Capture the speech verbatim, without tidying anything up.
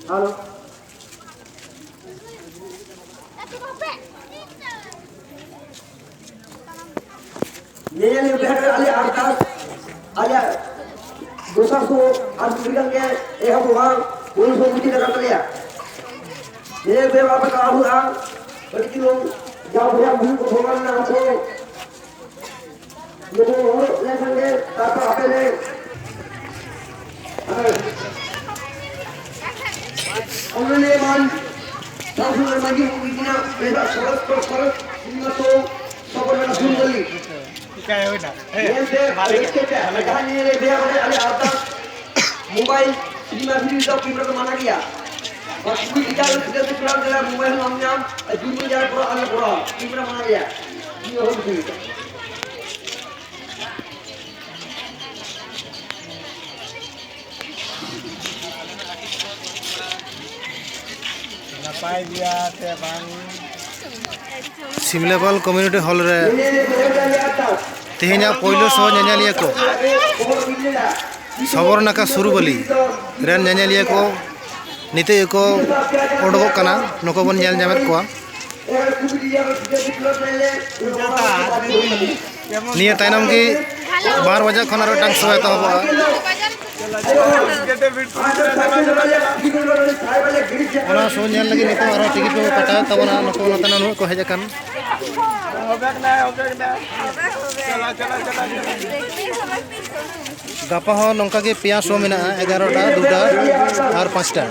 Halo. ᱧᱮᱧᱮᱞᱤᱭᱟᱹ ᱵᱮᱲᱟ ᱨᱮ ᱟᱞᱮ ᱟᱨᱫᱟᱥ, ᱟᱞᱮᱭᱟᱜ ᱫᱚᱥᱟᱨ ᱥᱳ ᱟᱨ ᱢᱤᱫ ᱜᱷᱟᱹᱲᱤᱡ ᱜᱮ ᱮᱦᱚᱵᱚᱜᱼᱟ, ᱩᱱ ᱥᱚᱢᱚᱭ ᱢᱩᱪᱟᱹᱫ ᱟᱠᱟᱱ ᱛᱟᱞᱮᱭᱟ᱾ ᱧᱮᱧᱮᱞ ᱵᱮᱲᱟ ᱟᱯᱮ ᱠᱚ ᱟᱹᱦᱩᱜᱼᱟ, ᱟᱹᱰᱤ ᱪᱩᱞᱩᱝ ᱡᱟᱣ ᱵᱚᱭᱦᱟ ᱵᱷᱩᱞ ᱠᱚ ᱵᱷᱚᱜᱟᱱ ᱞᱮᱱᱟ ᱩᱱᱠᱩ ᱱᱩᱠᱩ ᱦᱚᱲ ᱞᱮᱱᱠᱷᱟᱱ ᱜᱮ ᱛᱟᱨᱯᱚᱨ ᱟᱯᱮ ᱞᱮ, ᱟᱨ ᱚᱱᱚᱞᱤᱭᱟᱹ ᱢᱟᱱ ᱥᱟᱹᱫᱷᱩ ᱢᱟᱹᱡᱷᱤ ᱩᱱᱠᱤᱱᱟᱜ ᱵᱮᱥᱟ ᱥᱚᱨᱚᱥ ᱠᱚ ᱥᱚᱨᱚᱥ ᱥᱤᱱᱮᱢᱟ ᱛᱚ ᱥᱚᱵᱚᱨ ᱢᱮᱱᱟ ᱥᱩᱱᱫᱚᱨᱤ᱾ ᱧᱮᱞᱛᱮ ᱨᱟᱹᱥᱠᱟᱹ ᱛᱮ ᱡᱟᱦᱟᱸ ᱧᱮᱧᱮᱞ ᱞᱮ ᱤᱫᱤᱭᱟ ᱚᱸᱰᱮ ᱟᱞᱮ ᱟᱨᱫᱟᱥ ᱢᱳᱵᱟᱭᱤᱞ ᱥᱤᱱᱮᱢᱟ ᱵᱷᱤᱰᱤᱭᱳ ᱫᱚ ᱠᱮᱢᱮᱨᱟ ᱫᱚ ᱢᱟᱱᱟ ᱜᱮᱭᱟ᱾ ᱵᱟᱥ ᱠᱩᱲᱤ ᱜᱤᱫᱽᱨᱟᱹ ᱜᱤᱫᱽᱨᱟᱹ ᱠᱚ ᱠᱚᱨᱟᱣ ᱫᱟᱲᱮᱭᱟᱜᱼᱟ, ᱢᱳᱵᱟᱭᱤᱞ ᱵᱟᱢ ᱧᱟᱢ, ᱟᱨ ᱡᱩᱢ ᱡᱟᱭᱜᱟ ᱠᱚᱨᱟᱣ ᱟᱞᱮ ᱠᱚᱨᱟᱣ, ᱠᱮᱢᱮᱨᱟ ᱢᱟᱱᱟ ᱜᱮᱭᱟ᱾ ᱱᱤᱭᱟᱹ ᱦᱚᱸ ᱵᱩᱡᱷᱟᱹᱣ ᱠᱟᱜ᱾ ᱱᱟᱯᱟᱭ ᱜᱮᱭᱟ ᱥᱮ ᱵᱟᱝ? ᱥᱤᱢᱞᱮᱯᱟᱞ ᱠᱚᱢᱤᱭᱩᱱᱤᱴᱤ ᱦᱚᱞ ᱨᱮ ᱛᱮᱦᱮᱧᱟᱜ ᱯᱳᱭᱞᱳ ᱥᱳ ᱧᱮᱧᱮᱞᱤᱭᱟᱹ ᱠᱚ, ᱥᱚᱵᱚᱨ ᱱᱟᱠᱷᱟ ᱥᱩᱨᱩᱵᱟᱹᱞᱤ ᱨᱮᱱ ᱧᱮᱧᱮᱞᱤᱭᱟᱹ ᱠᱚ ᱱᱤᱛᱚᱜ ᱜᱮᱠᱚ ᱚᱰᱚᱠᱚᱜ ᱠᱟᱱᱟ, ᱱᱩᱠᱩ ᱵᱚᱱ ᱧᱮᱞ ᱧᱟᱢᱮᱫ ᱠᱚᱣᱟ᱾ ᱱᱤᱭᱟᱹ ᱛᱟᱭᱱᱚᱢ ᱜᱮ ᱵᱟᱨ ᱵᱟᱡᱟ ᱠᱷᱚᱱ ᱟᱨᱚ ᱢᱤᱫᱴᱟᱝ ᱥᱳ ᱮᱛᱚᱦᱚᱵᱚᱜᱼᱟ᱾ ᱚᱱᱟ ᱥᱳ ᱧᱮᱞ ᱞᱟᱹᱜᱤᱫ ᱱᱤᱛᱚᱜ ᱟᱨᱚ ᱴᱤᱠᱤᱴ ᱠᱚ ᱠᱟᱴᱟᱣᱮᱫ ᱛᱟᱵᱚᱱᱟ, ᱱᱩᱠᱩ ᱱᱚᱛᱮ ᱱᱩᱱᱟᱹᱜ ᱠᱚ ᱦᱮᱡ ᱟᱠᱟᱱ᱾ ᱜᱟᱯᱟ ᱦᱚᱸ ᱱᱚᱝᱠᱟ ᱜᱮ ᱯᱮᱭᱟ ᱥᱳ ᱢᱮᱱᱟᱜᱼᱟ, ᱮᱜᱟᱨᱚᱴᱟ, ᱫᱩᱴᱟ ᱟᱨ ᱯᱟᱸᱪᱴᱟ᱾